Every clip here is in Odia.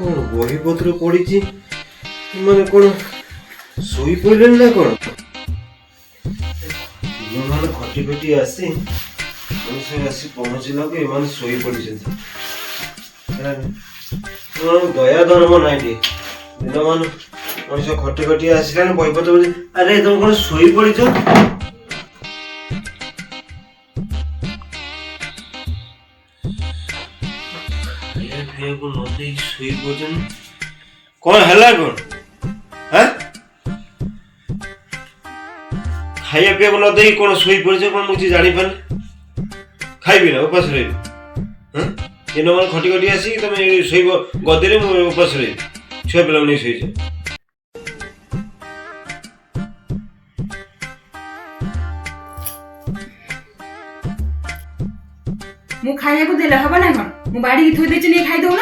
କ'ଣ ବହିପତ୍ର ପଡ଼ିଛି, ମାନେ କ'ଣ ଶୋଇ ପଡ଼ିଲେଣି ନା କ'ଣ? ଦିନମାନ ଖଟି ଖଟି ଆସି ମଣିଷ ଆସି ପହଞ୍ଚିଲାକୁ ଏମାନେ ଶୋଇ ପଡ଼ିଛନ୍ତି। ଏମାନଙ୍କୁ ଦୟା ଧର୍ମ ନାହିଁ ଟିକେ। ଦିନମାନ ମଣିଷ ଖଟି ଖଟି ଆସିଲାଣି, ବହିପତ୍ର ପଡ଼ିଛି। ଆରେ, ତମେ କ'ଣ ଶୋଇ ପଡ଼ିଛ? ଖାଇବା ପିଇବାକୁ ନ ଦେଇ ଶୋଇ ପଡ଼ିଛନ୍ତି। କ'ଣ ହେଲା କ'ଣ? ହାଁ, ଖାଇବା ପିଇବାକୁ ନ ଦେଇ କ'ଣ ଶୋଇ ପଡ଼ିଛ କ'ଣ? ମୁଁ କିଛି ଜାଣିପାରୁନି। ଖାଇବି ନା ଉପାସ ରହିବି? ହଁ, ଦିନମାନ ଖଟି ଖଟି ଆସିକି ତମେ ଏଇ ଶୋଇବ ଗଦିରେ, ମୁଁ ଉପାସ ରହିବି? ଛୁଆ ପିଲାଙ୍କୁ ନେଇ ଶୋଇଛ। ମୁଁ ଖାଇବାକୁ ଦେଲେ ହବ ନା କ'ଣ? ମୁଁ ବାଡ଼ିକି ଥୋଇ ଦେଇଛି, ନେଇ ଖାଇଦଉନ।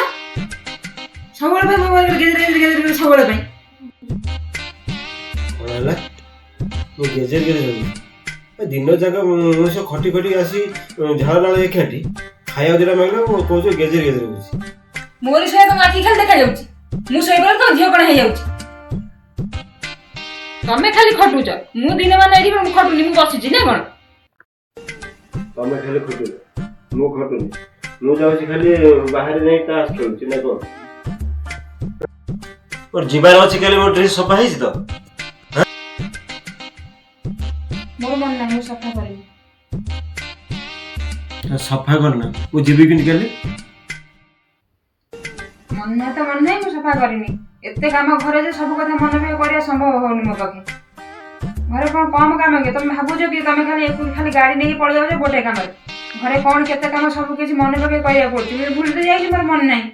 ସବୁବେଳେ ପାଇଁ ମୋ ଗେଜେରେ ଗେଜେରେ ଗେଜେରେ ସବୁବେଳେ ପାଇଁ। କ'ଣ ହେଲା? ମୁଁ ଗେଜେର ଗେଜେର ହେଉଛି? ଏ ଦିନ ଯାକ ମଣିଷ ଖଟି ଖଟି ଆସି ଝାଳ ନାଳ ଏକାଠି, ଖାଇବାକୁ ଦିଟା ମାଗିଲା ମୁଁ କହୁଛି ଗେଜେର ଗେଜେର ହେଉଛି। ମୋରି ଶୋଇବା ତମ ଆଖି ଖାଲି ଦେଖାଯାଉଛି। ମୁଁ ଶୋଇପଡ଼ିଲେ ତମ ଝିଅ କଣ ହେଇଯାଉଛି? ତମେ ଖାଲି ଖଟୁଛ, ମୁଁ ଦିନମାନ ଏଇଠି କଣ ଖଟୁନି? ମୁଁ ବସିଛି ନା କଣ? ତମେ ଖାଲି ଖଟୁଛ, ମୁଁ ଖଟୁନି? ମୁଁ ଯାଉଛି ଖାଲି ବାହାରେ ଯାଇ ତାସ ଖେଳୁଛି ନା କ'ଣ? ମୋର ଯିବାର ଅଛି କାଲି, ମୋ ଡ୍ରେସ୍ ସଫା ହେଇଛି ତ? ମୋର ମନେ ନାହିଁ, ମୁଁ ସଫା କରିବି। ସଫା କରନା, ମୁଁ ଯିବି କେମିତି କାଲି? ମନେ ନାହିଁ ତ ମନେ ନାହିଁ, ମୁଁ ସଫା କରିନି। ଏତେ କାମ ଘରେ ଯେ ସବୁ କଥା ମନେ ପକେଇ କରିବା ସମ୍ଭବ ହଉନି ମୋ ପାଖେ। ଘରେ କଣ କମ କାମ କି? ତମେ ଭାବୁଛ କି ତମେ ଖାଲି ଖାଲି ଗାଡ଼ି ନେଇକି ପଳେଇ ଯାଉଛ ଗୋଟେ କାମରେ? ଘରେ କଣ କେତେ କାମ, ସବୁ କିଛି ମନେ ପକେଇ କରିବାକୁ ପଡୁଛି। ମୁଁ ଭୁଲି ତ ଯାଇଛି, ମୋର ମନେ ନାହିଁ।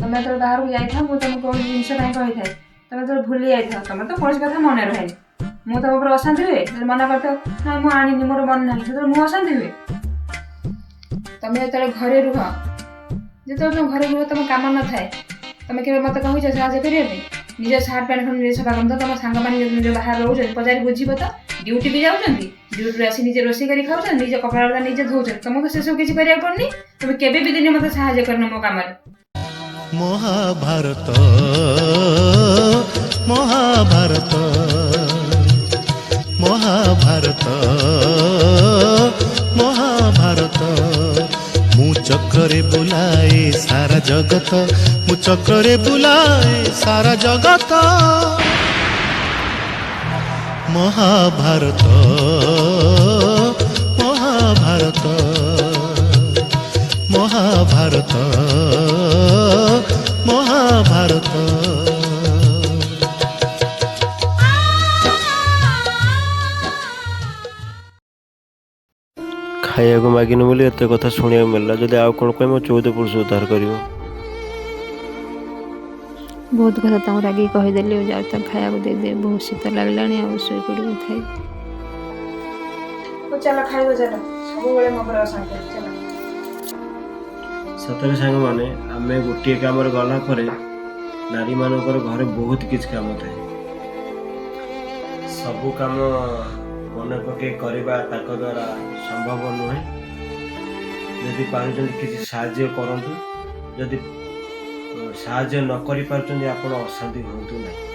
ତମେ ଯେତେବେଳେ ବାହାରକୁ ଯାଇଥାଅ, ମୁଁ ତମକୁ କୌଣସି ଜିନିଷ ପାଇଁ କହିଥାଏ, ତମେ ଯେତେବେଳେ ଭୁଲି ଯାଇଥାଅ, ତମେ ତ କୌଣସି କଥା ମନେ ରହେନି, ମୁଁ ତମ ଉପରେ ଅଶାନ୍ତି ହୁଏ। ଯେତେବେଳେ ମନା କରିଥାଅ, ନା ମୁଁ ଆଣିନି, ମୋର ମନେ ନାହିଁ, ସେତେବେଳେ ମୁଁ ଅଶାନ୍ତି ହୁଏ। ତମେ ଯେତେବେଳେ ଘରେ ରୁହ, ଯେତେବେଳେ ତମେ ଘରେ ରୁହ, ତମ କାମ ନଥାଏ, ତମେ କେବେ ମୋତେ କହିଛ ସାହାଯ୍ୟ କରିବା ପାଇଁ? ନିଜ ସାର୍ଟ ପ୍ୟାଣ୍ଟ ଖଣ୍ଡେ ନିଜେ ସଫା କରନ୍ତ। ତମ ସାଙ୍ଗମାନେ ଯଦି ନିଜ ବାହାରେ ରହୁଛନ୍ତି, ପଚାରି ବୁଝିବ ତ। ଡ୍ୟୁଟି ବି ଯାଉଛନ୍ତି, ଡ୍ୟୁଟିରୁ ଆସି ନିଜେ ରୋଷେଇ କରି ଖାଉଛନ୍ତି, ନିଜ କପଡ଼ା ଲତା ନିଜେ ଧୋଉଛନ୍ତି। ତମକୁ ସେସବୁ କିଛି କରିବାକୁ ପଡୁନି। ତମେ କେବେ ବି ଦିନେ ମୋତେ ସାହାଯ୍ୟ କରିନ ମୋ କାମରେ। ମହାଭାରତ, ମହାଭାରତ, ମହାଭାରତ, ମହାଭାରତ। ମୁଁ ଚକ୍ରରେ ବୁଲାଏ ସାରା ଜଗତ, ମୁଁ ଚକ୍ରରେ ବୁଲାଏ ସାରା ଜଗତ। ମହାଭାରତ, ମହାଭାରତ, ମହାଭାରତ, ମହାଭାରତ। ଖାଇବାକୁ ମାଗିନୁ ବୋଲି ଏତେ କଥା ଶୁଣିବାକୁ ମିଳିଲା। ଯଦି ଆଉ କ'ଣ କହିବ, 14 ପୁରୁଷ ଉଦ୍ଧାର କରିବ। ବହୁତ କଥା ତାଙ୍କୁ ରାଗିକି କହିଦେଲି। ଯାଉଛି ତାଙ୍କୁ ଖାଇବାକୁ ଦେଇଦେବି, ବହୁତ ଶୀତ ଲାଗିଲାଣି ଆଉ ଶୋଇପଡ଼ିବ ଖାଇ। ଚାଲ ଖାଇବ ଚାଲ, ସବୁବେଳେ ମୋ ଉପରେ ଅଶାନ୍ତି, ଚାଲ। ସତରେ ସାଙ୍ଗମାନେ, ଆମେ ଗୋଟିଏ କାମରେ ଗଲା ପରେ ନାରୀମାନଙ୍କର ଘରେ ବହୁତ କିଛି କାମ ଥାଏ। ସବୁ କାମ ମନେ ପକେଇ କରିବା ତାଙ୍କ ଦ୍ୱାରା ସମ୍ଭବ ନୁହେଁ। ଯଦି ପାରୁଛନ୍ତି କିଛି ସାହାଯ୍ୟ କରନ୍ତୁ। ଯଦି ସାହାଯ୍ୟ ନ କରିପାରୁଛନ୍ତି, ଆପଣ ଅଶାନ୍ତି ହୁଅନ୍ତୁ ନାହିଁ।